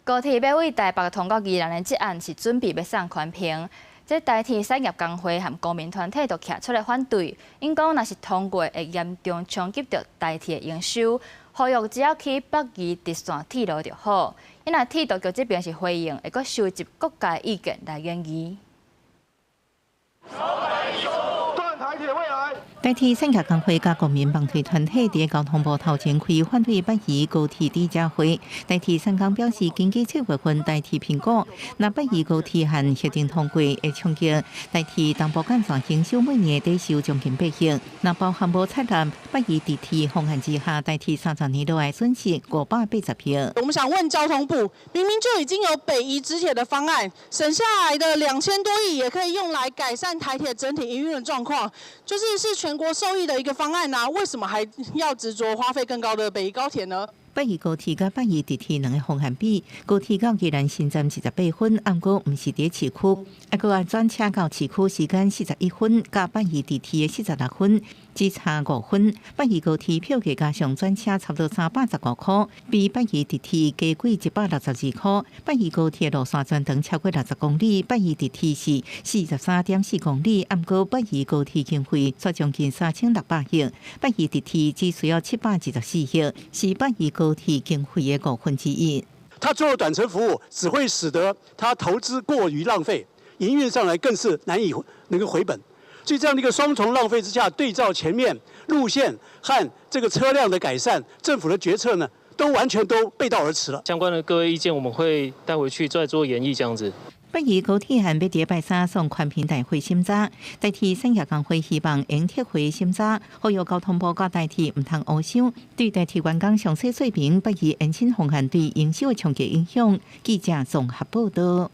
高鐵欲對台北通到宜蘭的這案是準備欲送環評，這台鐵產業工會和公民團體都徛出來反對，𪜶講若是通過會嚴重衝擊著台鐵的營收，呼籲只要起北宜直線鐵路就好。𪜶若鐵道局這邊是回應，會閣收集各界意見來研議。斷台鐵未來。台鐵產業工會佮公民幫推團體佇交通部頭前開反對北宜高鐵記者會。台鐵產工表示，根據7月份台鐵評估，若北宜高鐵案協定通過，會衝擊台鐵東部幹線營收每年得收將近8億。若包含無採納北宜直鐵方案之下，台鐵30年落來損失580億。我們想問交通部，明明就已經有北宜直鐵的方案，省下來的2000多億也可以用來改善台鐵整體營運的狀況，就是全國受益的一個方案啊，為什麼還要執着花費更高的北宜高鐵呢？北宜高鐵佮北宜直鐵兩个方案比，高鐵到宜蘭新站28分，毋過毋是佇市區，啊，閣愛轉車到市區時間41分，佮北宜直鐵的46分，只差5分。北宜高鐵票價加上轉車差不多315塊，比北宜直鐵加貴162塊。北宜高鐵路線全長超過60公里，北宜直鐵是43.4公里，毋過北宜高鐵經費卻將近3600億，北宜直鐵只需要724億，是北宜高鐵經費的1/5。他做短程服務，只會使得他投資過於浪費，營運上來更是難以能夠回本。所以這樣的一個雙重浪費之下，對照前面路線和這個車輛的改善，政府的決策呢，都完全都背道而馳了。相關的各位意見，我們會帶回去再做研議，這樣子。北宜高鐵案欲佇拜三送環評大會審查，台鐵產業工會希望用撤回審查，呼籲交通部佮台鐵毋通烏想，對台鐵員工詳細說明北宜延伸方案對營收的衝擊影響。記者綜合報道。